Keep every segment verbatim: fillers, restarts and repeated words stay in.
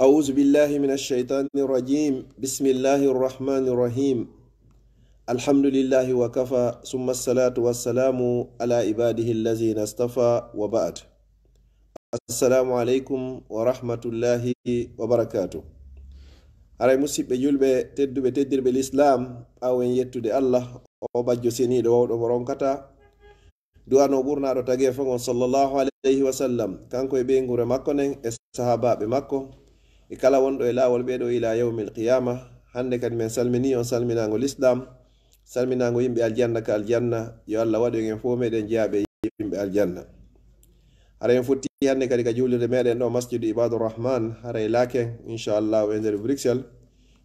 أعوذ بالله من الشيطان الرجيم. بسم الله الرحمن الرحيم. الحمد لله وكفى، ثم الصلاة والسلام على عباده الذين اصطفى، وبعد. السلام عليكم ورحمة الله وبركاته. Haray, musiɓɓe julɓe tedduɓe, teddirɓe lislaam, ɓaawo en yettude Allah, o bajjo seniiɗo, wawɗo mo ronkata, du'ano ɓurnaaɗo tageefo ngon, sallallahu alayhi wa sallam, kanko e ɓeynguure makko nden e sahaabaaɓe makko, e kala wonɗo e laawol ɓeeɗo ila yawmil qiyaama. Hannde kadi men salminii on salminaango lislaam, salminaango yimɓe aljanna ka aljanna. Yo Allah waɗu en fof meɗen jeyaaɓe yimɓe aljanna. Hara en fotti hannde kadi ka juulirde meɗen ɗo, Masjidu Ibadur Rahman, haray laaken, inchallahu, e nder Bruxelles,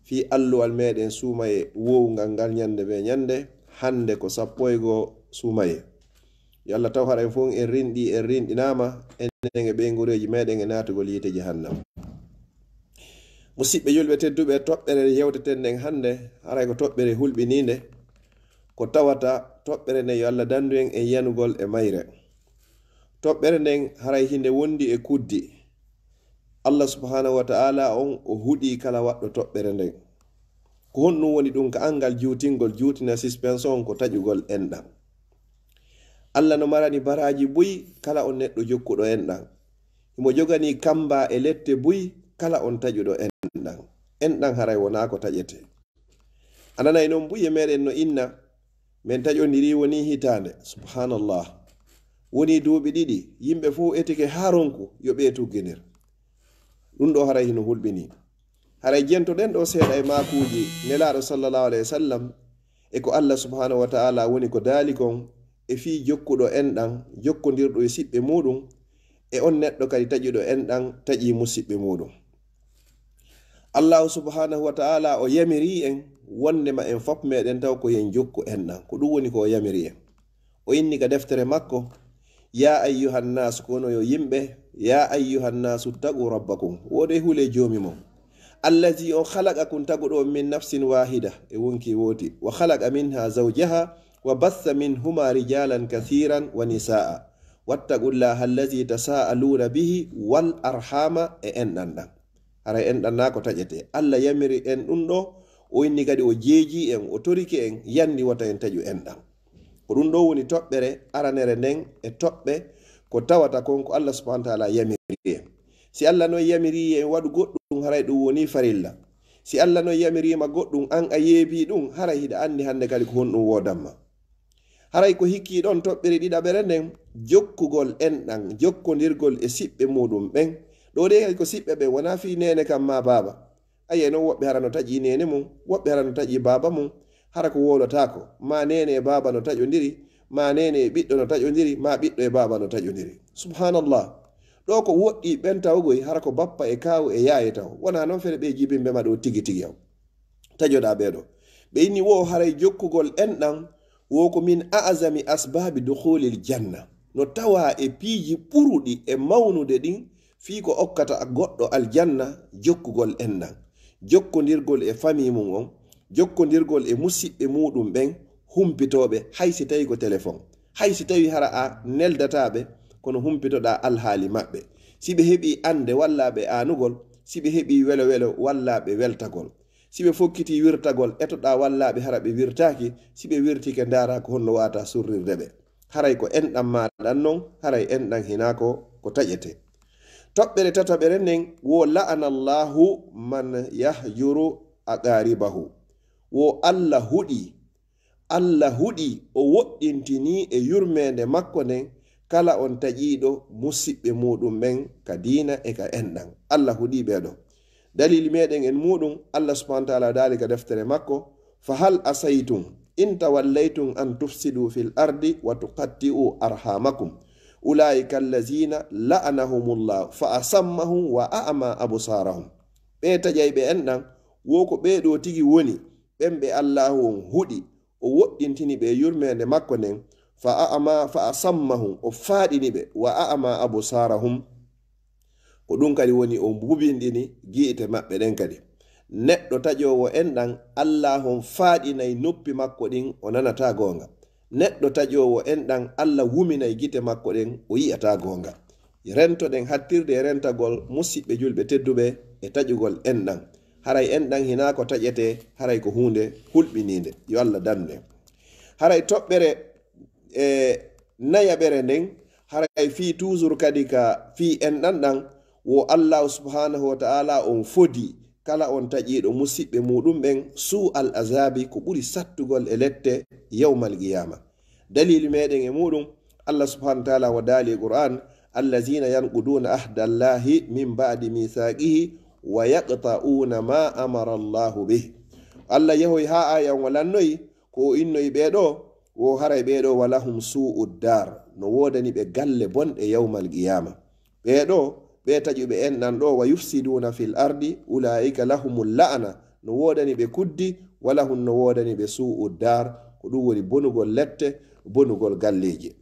fii alluwal meɗen suumaye wowngal ngal ñannde bee ñannde, hannde ko sappo e goo suumaye. Yo Allah taw hara en fof en rinɗi, en rinɗinaama, enen e ɓeynguureeji meɗen e naatugol yiite jahannam. Musiɓɓe julɓe tedduɓe, toɓɓere yewteten nden hannde, haray ko toɓɓere hulɓiniinde, ko tawata toɓɓere nden yo Allah danndu en e yanugol e mayre. Toɓɓere nden haray hinde wondi e kuddi. Allah subhanahu wa ta'ala on o huɗi kala waɗɗo toɓɓere nden. Ko honɗum woni ɗum ka anngal juutingol, juutina suspension, ko taƴugol enɗan. Allah no marani baraaji buy kala on neɗɗo jokkuɗo enɗan. Himo jogani kamba e lette buy kala on taƴuɗo enɗan. Enɗan haray wonaa ko taƴete. A nanay non buy e meɗen no inna, men taƴondiri woni hitaande. Subhanallah. Woni duuɓi ɗiɗi, yimɓe fof etike haa ronku yo ɓe tugginir. Ɗum ɗo haray hino hulɓini. Haray jentoɗen ɗo seeɗa e maakuuji Nelaaɗo sallallahu alayhi wa sallam e ko Allah subhanahu wa ta'ala woni ko daali kon e fii jokkuɗo enɗan, jokkondirɗo e siɓɓe muuɗum, e on neɗɗo kadi taƴuɗo enɗan, taƴi musiɓɓe muuɗum. Allahu subhanahu wa ta'ala o yamiri en wondema en fof meɗen taw ko yen jokku enɗan. Ko ɗum woni ko o yamiri en. O inni ka deftere makko, "Ya ayyuhan nas, kono yo yimɓe, ya ayyuhan nasu, taqu rabbakum, woɗoy hule joomi mon. Allazi, on khalaqakum, taguɗo on, min nafsin wahida, e wonki wooti, wa khalaqa minha zawjaha, wa bassa minhuma rijalan kathiran wa nisaa. Wattaqullaha allazi tasaaluna bihi wal arhama," e enɗan ɗan. Haray enɗan naa ko taƴete. Allah yamiri en ɗum ɗo, o inni kadi o jeeji en, o toriki en, yandi wota en taƴu enɗan. Ko ɗum ɗo woni toɓɓere aranere nden e toɓɓe ko tawata kon ko Allah subhanahu wa ta'ala yamiri en. Si Allah noon yamiri en waɗu goɗɗum, haray ɗum woni farilla. Si Allah noon yamiriima goɗɗum, an a yeebii ɗum, haray hiɗa anndi hannde kadi ko honɗum woodanma. Haray ko hikkii ɗon toɓɓere ɗiɗaɓere nden, jokkugol enɗan, jokkondirgol e siɓɓe muuɗum ɓen. Ɗo de kadi ko siɓɓe ɓen, wonaa fii neene kam maa baaba. Ayi, e non woɓɓe hara no taƴi neene mum, woɓɓe hara no taƴi baaba mum, hara ko wowlotaako. Maa neene e baaba no taƴondiri, maa neene e ɓiɗɗo no taƴondiri, maa ɓiɗɗo e baaba no taƴondiri. Subhanallah. Ɗo ko woɗɗi ɓen tawgoy, hara ko bappa e kaawu e yaaye taw. Wonaa non fere ɓe jibinɓe ma ɗo tigi tigi yaw. Taƴoɗaa ɓee ɗo. Ɓe inni wo haray jokkugol enɗan, wo ko min a'zami asbabi dukhulil janna. No tawa e piiji ɓuruɗi e mawnude ɗin fii ko okkata goɗɗo aljanna, jokkugol enɗan. Jokkondirgol e famii mum on, jokkondirgol e musiɓɓe muuɗum ɓen, humpitooɓe, hay si tawi ko telefon. Hay si tawi hara a neldataa ɓe, kono humpitoɗaa alhaali maɓɓe. Si ɓe heɓii annde, wallaa ɓe aanugol. Si ɓe heɓii welo welo, wallaa ɓe weltagol. Si ɓe fokkitii wirtagol, etoɗaa wallaa ɓe hara ɓe wirtaaki. Si ɓe wirtike, ndaaraa ko honno waata surrirde ɓe. Haray ko enɗan maaɗan non, haray enɗan hinaa ko, ko taƴete. Toɓɓere tataɓere nden, wo la'anallahu man yahjuru aqaribahu. Wo Allah huɗi, Allah huɗi, o woɗɗintinii e yurmeende makko nden kala on taƴiiɗo musiɓɓe muuɗum ɓen ka diina e ka enɗan. Allah huɗii ɓee ɗo. Dalili meɗen en muuɗum, Allah subhanahu wa ta'ala daali ka deftere makko, "Fa hal asaytum in tawallaytum an tufsidu fil ardi wa tuqatti'u arhamakum. Ulaika allazina la'anahumullah fa asammahum wa a'ma absarahum." Ɓe taƴay ɓe enɗan, wo ko ɓee ɗo tigi woni, ɓen ɓe Allahu on huɗi, o woɗɗintini ɓe yurmeende makko nden, fa a'ma, fa asammahum, o faaɗini ɓe, wa a'ma absarahum, ko ɗum kadi woni o bubinɗini giite maɓɓe ɗen kadi. Neɗɗo taƴoowo enɗan, Allahu on faaɗinay noppi makko ɗin, o nanataa goonga. Neɗɗo taƴoowo enɗan, Allah wuminay gite makko ɗen, o yi'ataa goonga. rentoɗen hattirde e rentagol musiɓɓe julɓe tedduɓe e taƴugol enɗan. Haray enɗan hinaa ko taƴetee, haray ko huunde hulɓiniinde. Yo Allah dandu en. Haray toɓɓere e nayaɓere nden, haray fii toujours kadi ka fii enɗan ɗan, wo Allahu subhanahu wa ta'ala on fodi kala on taƴiiɗo musiɓɓe muɗum ɓen suu al azabi, ko ɓuri sattugol e lette yawmal qiyama. Dalilu meɗen e muɗum, Allah subhanahu wa ta'ala wo daali e Qur'an, "Allazina yanquduna ahdallahi min ba'di mithaqihi wa yaqta'una ma amara Allahu bih." Allah yahoy haa aya on o lannoyi, ko o innoyi ɓee ɗo, wo haray ɓee ɗo, "Wa lahum su'ud dar", no woodani ɓe galle bonɗe yawmal qiyama. Ɓee ɗo, ɓe taƴuɓe enɗan ɗo, "wa yufsiduna fil ardi, ulaika lahumul la'na", no woodani ɓe kuddi, "wa lahum", no woodani ɓe "su'ud dar", ko ɗum woni bonugol lette, bonugol galleeji.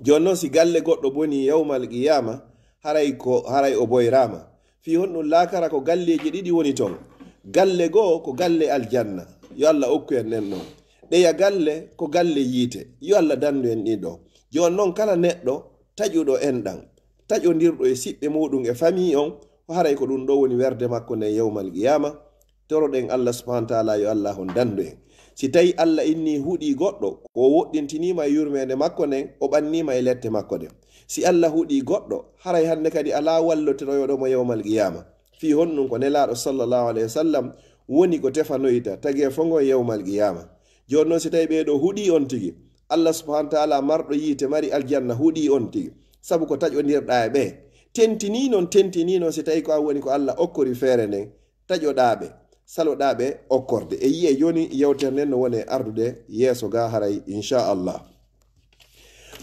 Jooni noon, si galle goɗɗo bonii yawmal qiyama, haray ko, haray o boyraama. Fii honɗum? Laakara ko galleeji ɗiɗi woni toon. Galle goo ko galle aljanna. Yo Allah okku en ɗen ɗon. Ɗeya galle ko galle yiite. Yo Allah dandu en ɗin ɗon. Jooni noon, kala neɗɗo taƴuɗo enɗan, taƴondirɗo e siɓɓe muɗum e famii on, haray ko ɗum ɗo woni werde makko nden yawmal qiyama. Toroɗen Allah subhanahu wa ta'ala, yo Allah on dandu en. Si tawi Allah inni huɗii goɗɗo, ko o woɗɗintiniima e yurmeende makko nden, o ɓanniima e lette makko ɗen. Si Allah huɗii goɗɗo, haray hannde kadi alaa wallotiroyooɗo mo yawmal qiyama. Fii honɗum? Ko Nelaaɗo sallallahu alayhi wa sallam woni ko tefanoyta tageefo ngon yawmal qiyama. Jooni noon, si tawi ɓee ɗo huɗii on tigi, Allah subhanahu wa ta'ala marɗo yiite, mari aljanna, huɗii on tigi, sabu ko taƴondirɗaa e ɓee. Tentinii noon, tentinii noon, si tawi ko an woni ko Allah okkori feere nden, taƴoɗaa ɓe, saloɗaa ɓe okkorde. E yi'e jooni, yewtere nden no wone ardude yeeso ga haray, inchallah.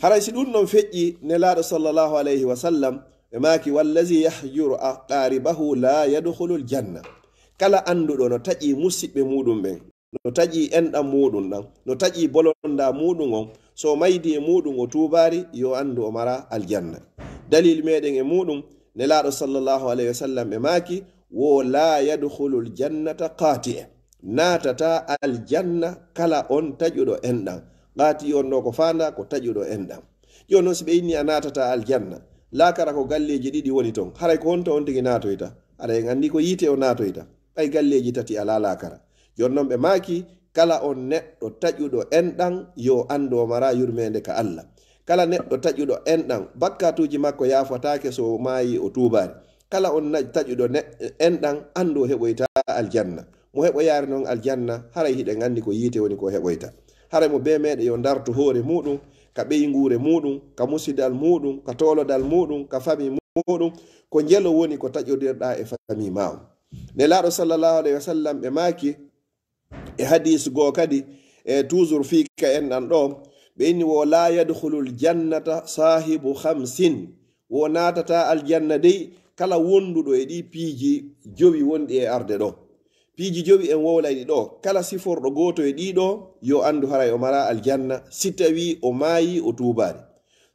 Haray si ɗum ɗon feƴƴi, Nelaaɗo sallallahu alayhi wa sallam, ɓe maaki, "Wallazi yahjuru aqaribahu la yadkhulul janna." Kala annduɗo no taƴi musiɓɓe muɗum ɓen, no taƴi enɗan muɗum ɗan, no taƴi bolonda muɗum on, so o maydi e muɗum o tuubaari, yo anndu o mara aljanna. Dalil meɗen e muɗum, Nelaaɗo sallallahu alayhi wa sallam ɓe maaki, wo, "La yadkhulul jannata qati'e." Naatata aljanna kala on taƴuɗo enɗan. Qati'e on ɗo ko faanda ko taƴuɗo enɗan. Jooni noon, si ɓe inni a naatata aljanna, laakara ko galleeji ɗiɗi woni toon. Haray ko honto on tigi naatoyta? Haray en anndi ko yiite o naatoyta. Ɓay galleeji tati alaa laakara. Jooni noon ɓe maaki, kala on neɗɗo taƴuɗo enɗan, yo anndu o mara yurmeende ka Allah. Kala neɗɗo taƴuɗo enɗan, bakkatuuji makko yaafotaake so o maayi o tuubaari. Kala on na-, taƴuɗo ne-, enɗan, anndu o heɓoyta aljanna. Mo heɓoyaari noon aljanna, haray hiɗen anndi ko yiite woni ko heɓoyta. Haray mo bee meɗen yo dartu hoore muɗum, ka ɓeynguure muɗum, ka musidal muɗum, ka toolodal muɗum, ka fami muɗum, ko njelo woni ko taƴodirɗa e fami ma on. Nelaaɗo sallallahu alayhi wa sallam ɓe maaki, e hadis goo kadi, e toujours fii ka enɗan ɗo, ɓe inni wo, "La yadkhulul jannata sahibu khamsin." Wo naatata aljanna dey kala wonduɗo e ɗi piiji jowi wonɗi e arde ɗo. Piiji jowi en wowlayɗi ɗo, kala siforɗo gooto e ɗii ɗo, yo anndu haray o mara aljanna, si tawi o maayi o tuubaari.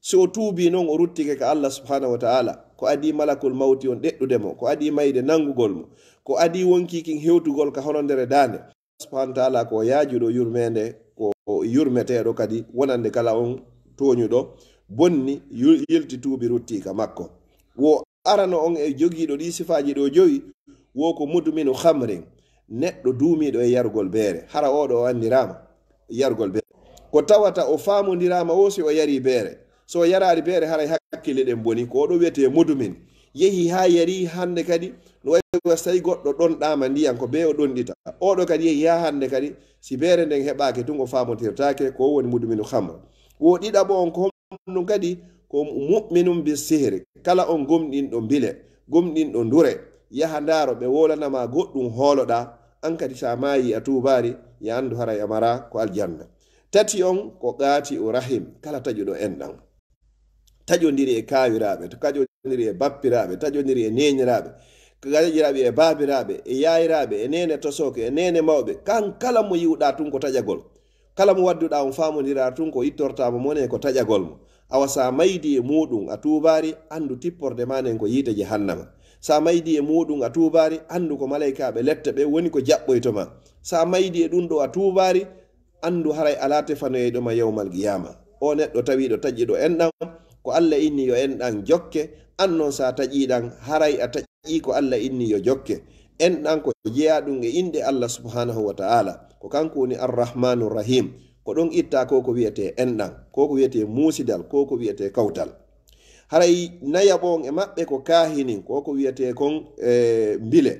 Si o tuubii noon, o ruttike ka Allah subhanahu wa ta'ala, ko adii malakul mawti on ɗeɗɗude mo, ko adii mayde nanngugol mo, ko adii wonki kin hewtugol ka hono ndere daande. Subhanahu wa ta'ala ko yaajuɗo yurmeende, ko yurmeteeɗo kadi wonande kala on tooñuɗo, bonni, yu-, yilti tuubi rutti ka makko. Wo arano on e jogiiɗo ɗi sifaaji ɗo jowi, wo ko mudminu khamrin, neɗɗo duumiiɗo e yarugol beere. Hara oɗo o anndiraama yarugol beere. Ko tawata o faamondiraama wo si o yari beere. So o yaraari beere, haray hakkille ɗen boni. Ko oɗo wiyetee mudmin. Yehi haa yari hannde kadi, no wayi wa so tawi goɗɗo ɗonɗaama ndiyan, ko bee o ɗonɗita. Oɗo kadi yehi haa hannde kadi, si beere nden heɓaaki tun, o faamotirtaake ko woni mudminu khamr. Wo ɗiɗaɓo on ko honɗum kadi? Ko mu'minun bi sihri. Kala on gomɗinɗo mbile, gomɗinɗo ndure, yaha ndaaro ɓe wowlanama goɗɗum hooloɗa, an kadi sa maayi a tuubaari, ya anndu haray a mara ko aljanna. Tati on ko qati'u rahim, kala taƴuɗo enɗan. Taƴondiri e kaawiraaɓe, taƴondiri e bappiraaɓe, taƴondiri e neeniraaɓe, taƴiraaɓe e baabiraaɓe, e yaayiraaɓe, e neene tosooke, e neene mawɓe. Kan kala mo yi'uɗaa tun ko taƴagol. Kala mo wadduɗaa on faamondiraa tun ko ittortaa mo mone ko taƴagol mo. Awa sa maydi e muuɗum a tuubaari, anndu tipporde maa nden ko yiite jahannama. Sa maydi e muuɗum a tuubaari, anndu ko malaykaaɓe lette ɓe woni ko jaɓɓoyto ma. Sa maydi e ɗum ɗo a tuubaari, anndu haray alaa tefanoyeyɗo ma yawmal qiyaama. O neɗɗo tawiiɗo taƴƴiɗo enɗan, Ko Alla inni yo enɗan jokke, an non sa taƴii ɗan, haray a taƴii ko Alla inni yo jokke. Enɗan ko jeyaa ɗun e inɗe Alla subhanahu wa ta'ala. Ko kanko woni Arrahmanu Rahim. Ko ɗon ittaa ko ko wi'etee enɗan, ko ko wi'etee muusidal, ko ko wi'etee kawtal. Haray nayaɓo on e maɓɓe ko kaahinin, ko ko wi'etee kon e mbile.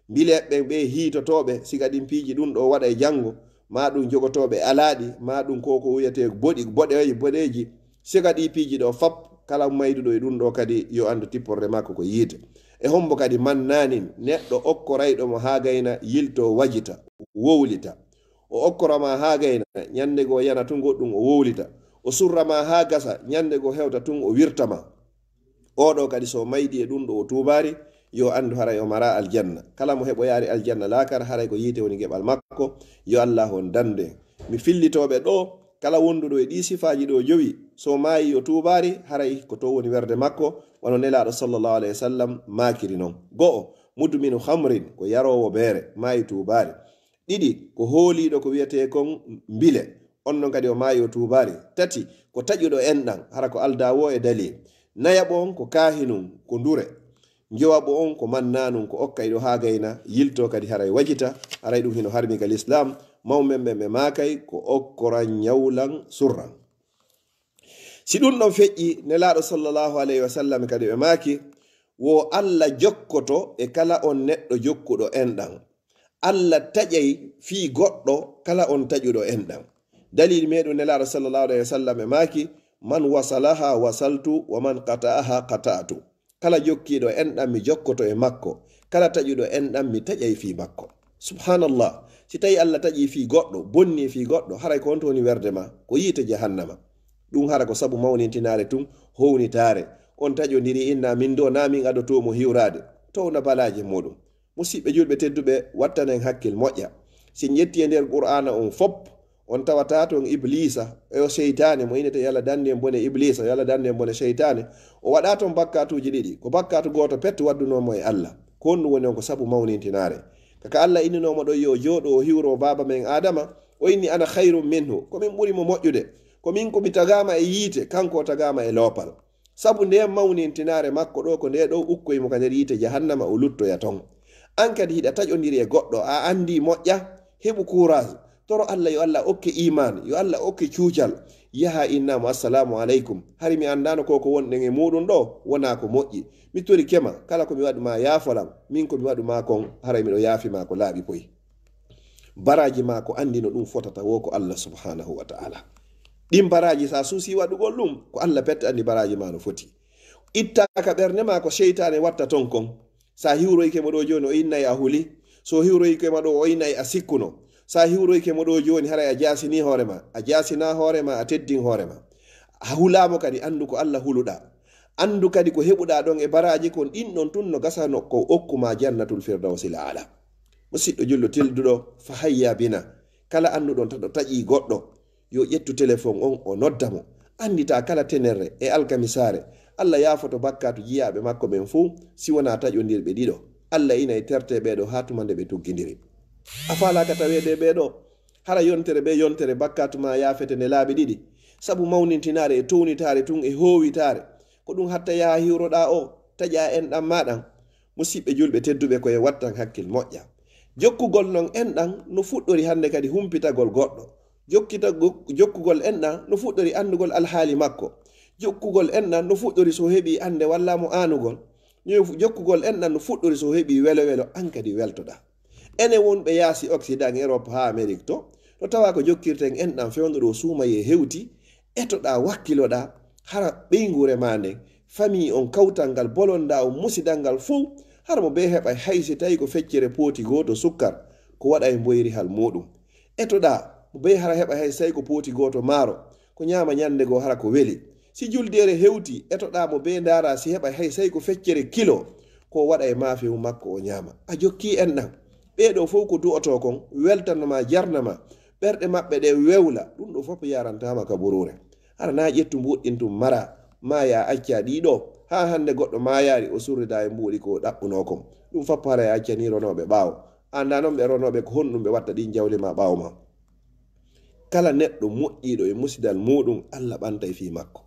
Mbileeɓe ɓen ɓe hiitotooɓe, siga ɗin piiji ɗun ɗoo waɗa e janngo, maa ɗun jogotooɓe alaaɗi, maa ɗun ko ko wi'etee boɗi, boɗeeji, boɗeeji. Siga ɗii piiji ɗoo fop, kala mayduɗo e ɗun ɗoo kadi yo anndu tipporde makko ko yiite. E hombo kadi mannaanin neɗɗo okkorayɗo mo haa gayna yiltoo wajita, wowlita. O okkora ma haa gayna, ɲande goo yana tun goɗɗun o wowlita. O surra ma haa gasa, ɲande goo hewta tun o wirta ma. Oo ɗoo kadi so maydi e ɗun ɗoo o tuubaari, yo anndu haray o maraa aljanna. Kala mo heɓoyaari aljanna laakara, haray ko yiite woni geɓal makko. Yo Allaahu on dandu en. Mi fillitoo ɓe ɗoo, kala wonduɗo e ɗii sifaaji ɗoo jowi, so maayi o tuubaari, haray ko to woni werde makko, wano Nelaaɗo sallallahu alayhi wa sallam maakiri non. Go'o, mudminu khamrin, ko yaroowo beere, maayi tuubaari. Ɗiɗi, ko hooliiɗo ko wi'etee kon mbile, on non kadi o maayi o tuubaari. Tati, ko taƴuɗo enɗan, hara ko aldaa woo e dalil. Nayaɓo on ko kaahinun, ko ndure. Njowaɓo on ko mannaanun, ko okkayɗo haa gayna, yiltoo kadi haray wajita, haray ɗun hino harmi ka lislaam. Mawɓe men ɓen ɓe maakay ko okkoran, ɲawlan, surran. Si ɗun ɗon feƴƴi, Nelaaɗo sallallahu alayhi wa sallam kadi ɓe maaki, wo Alla jokkoto e kala on neɗɗo jokkuɗo enɗan. Alla taƴay fii goɗɗo kala on taƴuɗo enɗan. Dalil meɗun Nelaaɗo sallallahu alayhi wa sallam e maaki, "Man wasalaha wasaltu, wa man qata'aha qata'tu." Kala jokkiiɗo enɗan mi jokkoto e makko, kala taƴuɗo enɗan mi taƴay fii makko. Subhanallah, si tawi Alla taƴii fii goɗɗo, bonni fii goɗɗo, haray ko honto woni werde ma? Ko yiite jahannama. Ɗun hara ko sabu mawnintinaare tun, hownitaare. On taƴondiri inna min ɗoo, naa min adotoo mo hiwraade. Towna balaaje muɗun. Musiɓɓe julɓe tedduɓe, wattanen hakkil moƴƴa. Si en ƴetti e nder Qur'aana on fop, on tawata ton Ibliisa, e o seytaane mo inete, yo Alla dandu en bone Ibliisa, yo Alla dandu en bone seytaane. O waɗa ton bakkaatuuji ɗiɗi. Ko bakkaatu gooto pet waddunoo mo e Alla. Ko honɗun woni on? Ko sabu mawnintinaare. Kaka Alla inninoo mo ɗon yo o jooɗo o hiwro baaba men Aadama, o inni, "Ana khayrun minhu." Ko min ɓuri mo moƴƴude. Ko min ko mi tagaama e yiite, kanko o tagaama e loopal. Sabu nde mawnintinaare makko ɗoo, ko nde ɗoo ukkoy mo ka nder yiite jahannama, o luttoya ton. An kadi hiɗa taƴondiri e goɗɗo, a anndi moƴƴa, heɓu courage. Toro Alla yo Alla okke iimaan, yo Alla okke cuucal. Yaha inna mo, "Assalaamu aleykum. Hari mi anndaano ko ko wonɗen e muɗun ɗoo, wonaa ko moƴƴi. Mi torike ma, kala ko mi waɗu ma yaafolan, min ko mi waɗu ma kon, haray miɗo yaafi ma ko laaɓi poy." Baraaji ma ko anndi no ɗun fotata woo ko Alla subhanahu wa ta'ala. Ɗin baraaji sa suusi waɗugol ɗun, ko Alla pet anndi baraaji ma no foti. Itta ka ɓernde ma ko seytaane watta ton kon. Sa hiwroyke mo ɗoo jooni, o innay a huli. So hiwroyke ma ɗoo, o innay a sikkuno. Sa hiwroyke mo ɗoo jooni, haray a jaasini hoore ma. A jaasina hoore ma, a teddin hoore ma. A hulaamo kadi, anndu ko Alla huluɗaa. Anndu kadi ko heɓuɗaa ɗon e baraaji kon, ɗin ɗon tun no gasa no ko okku ma Jannatul Firdawsil Aala. Musiɗɗo julɗo tedduɗo, fa hayya bina. Kala annduɗo on taɗo taƴii goɗɗo, yo ƴettu telefon on, o nodda mo. Anndita kala tenerre e alkamisaare, Alla yaafoto bakkaatu jiyaaɓe makko ɓen fuu, si wonaa taƴondirɓe ɗiɗo. Alla ina e terte ɓee ɗoo haa tuma nde ɓe tuggindiri. A faalaaka taweede e ɓee ɗoo? Hara yontere bee yontere bakkaatu maa yaafete nde laabi ɗiɗi, sabu mawnintinaare e townitaare tun e hoowitaare. Ko ɗun hatta yaha hiwroɗaa o, taƴaa enɗan maa ɗan. Musiɓɓe julɓe tedduɓe, ko e wattan hakkil moƴƴa. Jokkugol non enɗan no fuɗɗori hannde kadi humpitagol goɗɗo. Jokkita-, go-, jokkugol enɗan no fuɗɗori anndugol alhaali makko. Jokkugol enɗan no fuɗɗori so heɓii annde walla mo aanugol. Yo fu-, jokkugol enɗan no fuɗɗori so heɓii welo welo, an kadi weltoɗaa. Enen wonɓe yaasi Occident, Europe haa Amérique to, no tawa ko jokkirten enɗan fewndo ɗo suumayee hewti, etoɗaa, wakkiloɗaa, hara ɓeynguure maa nden, famille on, kawtal ngal, bolondaa on, musidal ngal fow, hara mo bee heɓay hay si tawi ko feccere pooti gooto sukkar, ko waɗa e mboyrihal muuɗum. Etoɗaa, mo bee hara heɓay hay si tawi ko pooti gooto maaro, ko ɲaama ɲande goo hara ko weli. Si juldeere hewti, etoɗaa mo bee ndaaraa si heɓay hay si tawi ko feccere kilo, ko waɗa e maafewu makko o ɲaama. A jokkii enɗan. Ɓee ɗoo fow ko du'otoo kon, weltano ma, jarna ma. Ɓerɗe maɓɓe ɗen wewla, ɗun ɗoo fow yarantaa ma ka buruure. Hara naa ƴettu mbuuɗi ɗin tun maraa, maayaa accaa ɗii ɗoo. Haa hande goɗɗo maayaali, o surridaa e mbuuɗi ko o ɗaɓɓunoo kon. Ɗun fow hara e accanii ronooɓe ɓaawo. Anndaa non ɓee ronooɓe ko honɗun ɓe watta ɗin jawle maa ɓaawo maa. Kala neɗɗo moƴƴiiɗo e musidal muuɗum, Alla ɓantay fii makko.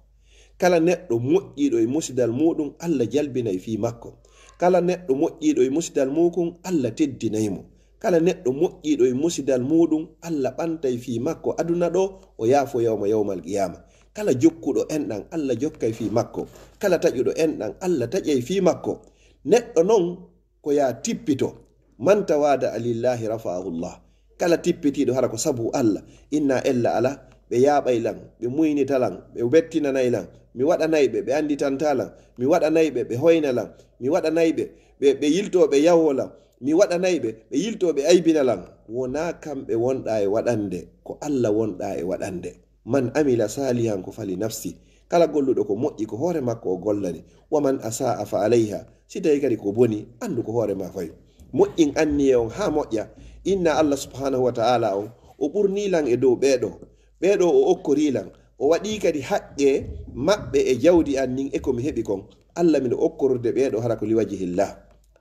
Kala neɗɗo moƴƴiiɗo e musidal muuɗum, Allah jalbinay fii makko. Kala neɗɗo moƴƴiiɗo e musidal muuɗum, Allah teddinay mo. Kala neɗɗo moƴƴiiɗo e musidal muuɗum, Allah ɓantay fii makko aduna ɗo, o yaafo yawma yawmal qiyaama. Kala jokkuɗo enɗan, Allah jokkay fii makko. Kala taƴuɗo enɗan, Allah taƴay fii makko. Neɗɗo non ko yaa tippito. Man tawaada lillahi rafa'ahu Allah. Kala tippitiiɗo hara ko sabu Allah, inna ella ala, ɓe yaaɓay lan, ɓe muynita lan, ɓe bettinanay lan, mi waɗanay ɓe, ɓe annditanta lan, mi waɗanay ɓe, ɓe hoyna lan, mi waɗanay ɓe, ɓe, ɓe yiltoo ɓe yawoo lan, mi waɗanay ɓe, ɓe yiltoo ɓe aybina lan. Wonaa kamɓe wonɗaa e waɗande, ko Allah wonɗaa e waɗande. Man amila salihan ko fali nafsi. Kala golluɗo ko moƴƴi ko hoore makko o gollani. Wa man asaa fa alayha. Si tawi kadi ko boni, anndu ko hoore ma fawi. Moƴƴin anniye on haa moƴƴa. Inna Allah subhanahu wa ta'ala on, o ɓurnii lan e dow ɓee ɗoo. Ɓee ɗoo o okkorii lan. O waɗii kadi haqqee maɓɓe e jawdi an ndin e ko mi heɓi kon. Allah miɗo okkorude ɓee ɗoo hara ko liwajihillah.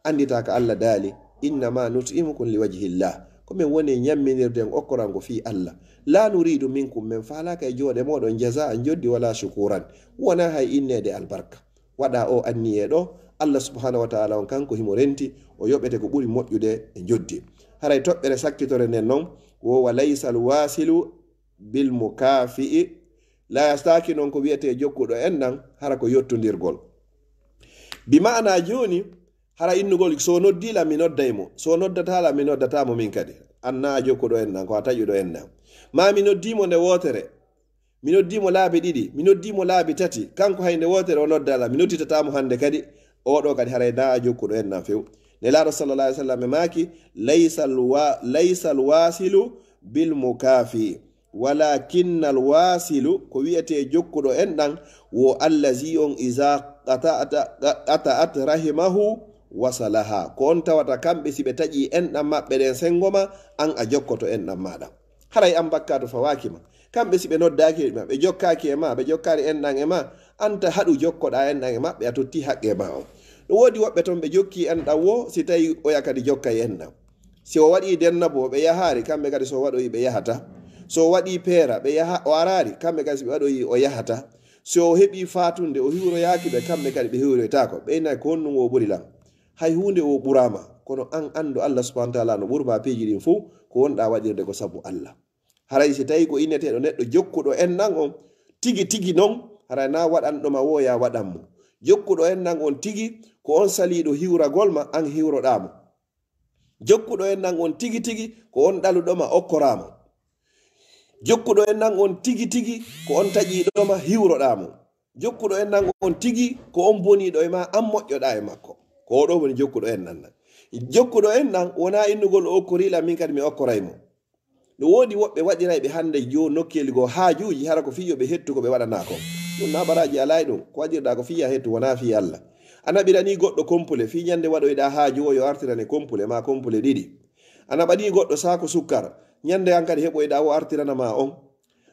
Anndita ka Allah daali, innama nut'imukum liwajhillah. Ko men woni ñamminirde on okkoran ko fii Allah. La nuridu minkum, men faalaaka e jooɗe mooɗon jaza'an joddi wala shukuran. Wonaa hay inneede albarka. Waɗa o anniye ɗo, Allah subhanahu wa ta'ala on kanko himo renti, o yoɓete ko ɓuri moƴƴude e joddi. Haray toɓɓere sakkitore nden non, wo wa laysal wasilu bil mukafi'i. La yastaaki non ko wiyetee jokkuɗo enɗan, hara ko yottondirgol. Bi ma'ana jooni, hara innugol, so noddii lan, mi nodday mo. So noddataa lan, mi noddataa mo min kadi. An na a jokkuɗo enɗan, ko a taƴuɗo enɗan. Maa mi noddii mo nde wootere. Mi noddii mo laabi ɗiɗi. Mi noddii mo laabi tati. Kanko hay nde wootere o noddaa lan. Mi nodditataa mo hannde kadi. Oo ɗoo kadi haray na a jokkuɗo enɗan few. Nelaaɗo sallallahu alaihi wasallam e maaki, "Laysal wa-, laysal wasilu bil mukafi." Walakinnal wasilu, ko wiyetee jokkuɗo enɗan, wo allazi on iza qata'ata, qata'at rahimahu wasalaha. Ko on tawata kamɓe si ɓe taƴii enɗan maɓɓe ɗen senngo ma, an a jokkoto enɗan maaɗa. Haray an bakkaatu fawaaki ma. Kamɓe si ɓe noddaaki ma, ɓe jokkaaki e ma, ɓe jokkaali enɗan e ma, an ta haɗu jokkoɗaa enɗan e maɓɓe, a tottii haqqee ma on. No woodi woɓɓe ton ɓe jokkii enɗan wo, si tawi oya kadi jokkay enɗan. Si o waɗii dennabo, ɓe yahaali, kamɓe kadi si o waɗoyi, ɓe yahata. Si o waɗii peera, ɓe yaha-, o araali, kamɓe kadi si ɓe waɗoyi, o yahata. Si o heɓii faatunde, o hiwroyaaki ɓe, kamɓe kadi ɓe hiwroytaako. Ɓe inay ko honɗun o ɓuri lan? Hay huunde o ɓuraama, kono an anndu Allah subhanahu wa ta'ala no ɓuri ma piiji ɗin fow, ko wonɗaa waɗirde ko sabu Allah. Haray si tawi ko inneteeɗo neɗɗo jokkuɗo enɗan on, tigi tigi non, haray na waɗanɗo ma wo ya waɗan mo. Jokkuɗo enɗan on tigi, ko on saliiɗo hiwragol ma, an hiwroɗaa mo. Jokkuɗo enɗan on tigi tigi, ko on ɗaluɗo ma okkoraa mo. Jokkuɗo enɗan on tigi tigi, ko on taƴiiɗo ma hiwroɗaa mo. Jokkuɗo enɗan on tigi, ko on boniiɗo e ma, an moƴƴoɗaa e makko. Ko oo ɗoo woni jokkuɗo enɗan ɗan. Jokkuɗo enɗan wonaa innugol o okkorii lan, min kadi mi okkoray mo. No woodi woɓɓe waɗirayɓe hannde jo nokkeeli goo haajuuji, hara ko fii yo ɓe hettu ko ɓe waɗanaa kon. Ɗun na baraaji alaa e ɗun. Ko waɗirɗaa ko fii a hettu, wonaa fii Allah. A naɓiranii goɗɗo kompule, fii ñannde waɗoyɗaa haaju o yo artirane kompule, maa kompule ɗiɗi. A naɓanii goɗɗo saaku sukkar, ñannde an kadi heɓoyɗaa o artirana maa on.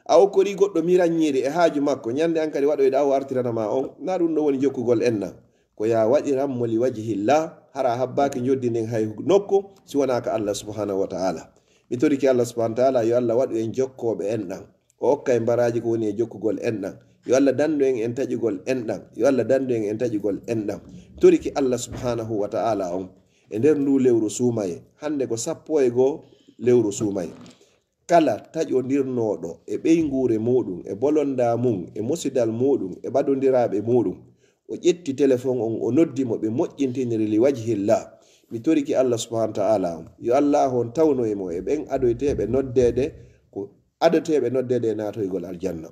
A okkorii goɗɗo miranñiiri e haaju makko, ñannde an kadi waɗoyɗaa o artirana maa on. Na ɗun ɗoo woni jokkugol enɗan. Ko yaa waɗiran mo li wajhillah, hara a habbaaki njoddi ndin hay nokku, si wonaa ka Allah subhanahu wa ta'ala. Mi torike Allah subhanahu wa ta'ala, yo Allah waɗu en jokkooɓe enɗan. O okka en baraaji ko woni e jokkugol enɗan. Yo Allah dandu en en taƴugol enɗan. Yo Allah dandu en en taƴugol enɗan. Mi torike Allah subhanahu wa ta'ala on. E nder ndu lewru suumaye, hannde ko sappo e goo lewru suumaye. Kala taƴondirnooɗo e ɓeynguure muuɗum, e bolondaa mum, e musidal muuɗum, e ɓadondiraaɓe muuɗum, o ƴetti telefon on, o noddi mo, ɓe moƴƴintiniri li wajhillah. Mi torike Allah subhanahu wa ta'ala on, yo Allah on tawnoy mo e ɓen adoyteeɓe noddeede, ko adoteeɓe noddeede e naatoygol aljanna.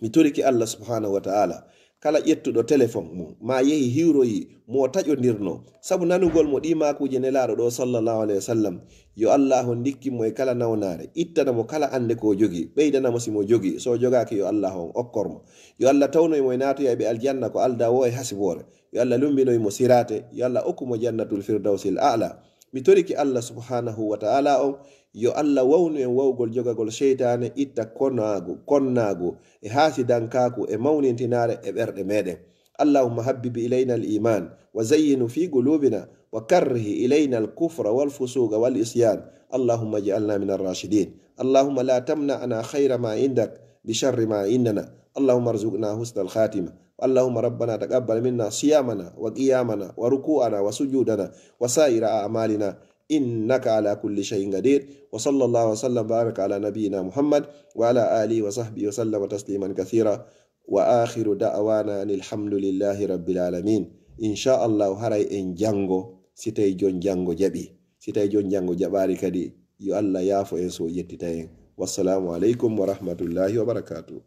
Mi torike Allah subhanahu wa ta'ala, kala ƴettuɗo telefon mum, maa yehi hiwroyi mo taƴondirnoo, sabu nanugol mo ɗii maakuuji Nelaaɗo ɗoo, sallallahu alayhi wa sallam, yo Allah on ndikkin mo e kala nawnaare, ittana mo kala annde ko o jogii, ɓeydana mo si mo jogii, so o jogaaki, yo Allah on okkor mo. Yo Allah tawnoy mo e naatoyayɓe aljanna ko aldaa woo e hasiboore. Yo Allah lummbinoy mo siraate, yo Allah okku mo jannatul firdawsil a'la. Mi torike Allah subhanahu wa ta'ala on, yo Allah wawnu en wawgol jogagol seytaane, itta konaagu, konnaagu, e haasidankaaku, e mawnintinaare e ɓerɗe meɗen. اللهم حبب إلينا الإيمان وزينه في قلوبنا وكره إلينا الكفر والفسوق والعصيان. اللهم اجعلنا من الراشدين. اللهم لا تمنعنا خير ما عندك بشر ما عندنا. اللهم ارزقنا حسن الخاتمة. اللهم ربنا تقبل منا صيامنا وقيامنا وركوعنا وسجودنا وسائر أعمالنا إنك على كل شيء قدير. وصلى الله وسلم وبارك على نبينا محمد وعلى آله وصحبه وسلم تسليما كثيرا. وآخر دعوانا أن الحمد لله رب العالمين. إن شاء الله haray en janngo, si tawi jon janngo jaɓi. Si tawi jon janngo jaɓaari kadi, yo Allah yaafo en so o yettita en. Wassalamu aleykum wa rahmatullahi wa barakatuh.